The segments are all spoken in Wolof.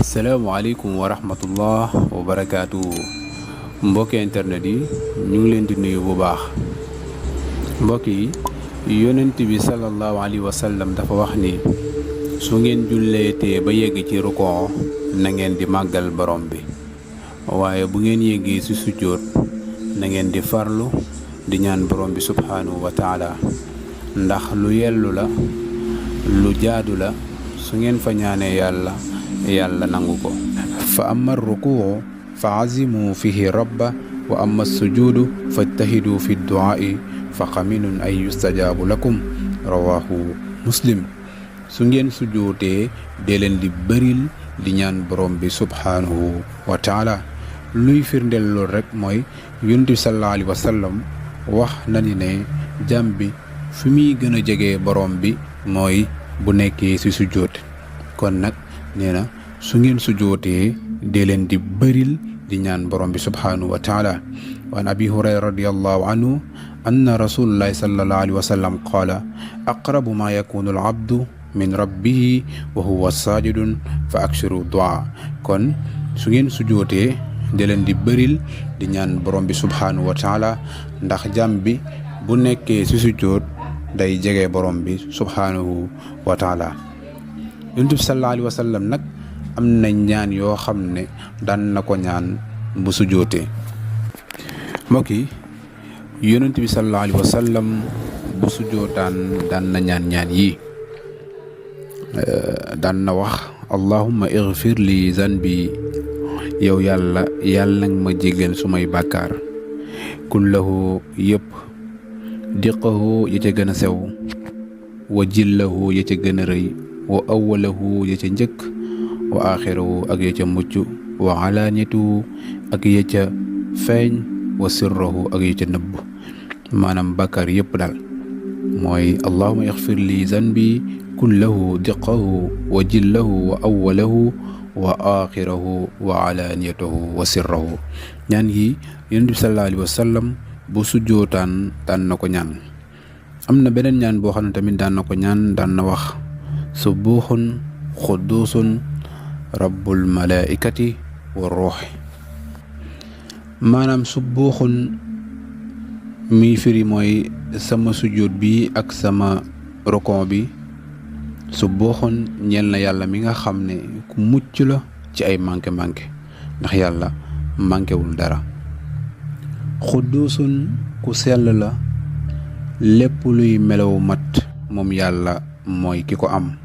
asalaamaaleykum wa rahmatullah wa barakaatu mbokki internet yi ñu ngi leen di nuyu bu baax. mbokk yi yonent bi sallallahu alayhi wa sallam dafa wax ni su ngeen julleetee ba yegg ci rukoo na ngeen di màggal borom bi, waaye bu ngeen yeggee ci sujjóot na ngeen di farlu di ñaan borom bi subhaanahu wa taala, ndax lu yellu la lu jaadu la su ngeen fa ñaanee yàlla nangu ko. fa amma rukuu fa azimu fihi rabba wa amma sujuudu fajtahidu fi duaai fa qaminun ay yustajaabu lakum rawahu muslim. su ngeen sujootee dee leen di bëril di ñaan borom bi subhaanahu wa taala. luy firndeel lool rek mooy yonent bi sallallahu alayhi wa sallam wax na ni ne jàmm bi fi muy gën a jege borom bi mooy bu nekkee ci sujoot. kon nag nee na su ngeen sujootee dee leen di bëril di ñaan borom bi subhaanahu wa taala. wa an abi hurayra radiyallahu anhu anna rasulullahi sallallahu alayhi wa sallam qaala aqrabu ma yakunu al abdu min rabbihi wa huwa saajidun fa akshiru du'a. kon su ngeen sujootee dee leen di bëril di ñaan borom bi subhaanahu wa taala, ndax jàmm bi bu nekkee ci sujoot day jege borom bi subhaanahu wa taala. yonent bi sallallahu alayhi wa sallam nag am na ñaan yoo xam ne daan na ko ñaan bu sujootee. mbokk yi yonent bi sallallahu alayhi wa sallam bu sujootaan daan na ñaan yi daan na wax allahumma ighfir li zanbi, yow yàlla nga ma jéggal sumay bàkkaar, kullahu yëpp, diqahu ya ca gën a sew, wa jillahu ya ca gën a rëy, wa awwalahu ya ca njëkk, wa axirahu ak ya ca mucc, wa alaaniyatuhu ak ya ca feeñ, wa sirrahu ak ya ca nëbb. maanaam bàkkaar yëpp daal mooy allahumma ighfir li zanbi kullahu, diqahu wa jillahu wa awwalahu wa axirahu wa alaaniyatahu wa sirrahu. ñaan yi yonent bi sallallahu alayhi wa sallam bu sujjootaan daan na ko ñaan. am na beneen ñaan boo xam ne tamit daan na ko ñaan, daan na wax subuuxun xudduusun rabbul malaikati wa ruuxi. maanaam subuuxun mi firi mooy sama sujjoot bi ak sama rokon bi, subuuxun ñeel na yàlla mi nga xam ne ku mucc la ci ay manqué ndax yàlla manquéwul dara. xudduusun ku sell la, lépp luy melaw mat moom yàlla mooy ki ko am.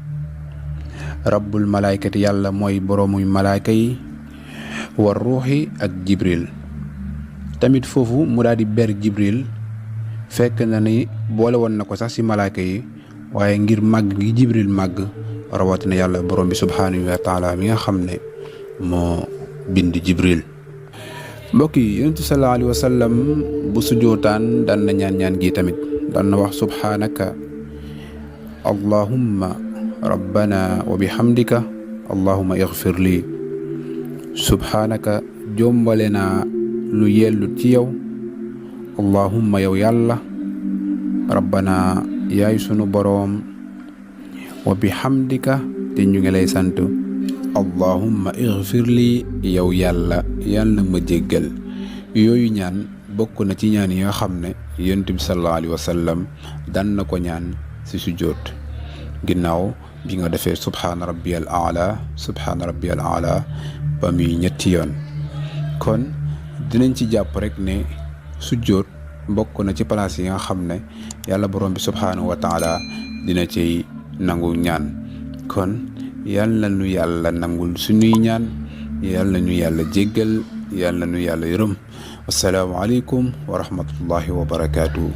rabbul malaykati yàlla mooy boroomuy malaayka yi, war ruuxi ak jibril. tamit foofu mu daal di ber jibril, fekk na ni boole woon na ko sax ci malaayka yi, waaye ngir màgg gi jibril màgg rawatina yàlla borom bi subhaanahu wa taala mi nga xam ne moo bind jibril. mbokk yi yonent bi sallallahu alayhi wa sallam bu sujootaan daan na ñaan gi tamit, daan na wax subhaanaka allahumma rabbana wa bihamdika allahumma ighfir li. subhaanaka jombale naa lu yellut ci yow, allahumma yow yàlla, rabbana yaay sunu boroom, wa bihamdika te ñu ngi lay sant, allahumma ighfir li yow yàlla ma jéggal. yooyu ñaan bokk na ci ñaan yi nga xam ne yonent bi sallallahu alayhi wa sallam daan na ko ñaan ci sujjóot ginnaaw bi nga defee subhaana rabbiyal aala ba muy ñetti yoon. kon dinañ ci jàpp rek ne sujjóot bokk na ci place yi nga xam ne yàlla borom bi subhaanahu wa taala dina ciy nangu ñaan. kon yàlla nu yàlla nangul suñuy ñaan, yàlla nu yàlla jéggal, yàlla nu yàlla yërëm. assalaamu aleykum wa rahmatullahi wa barakaatu.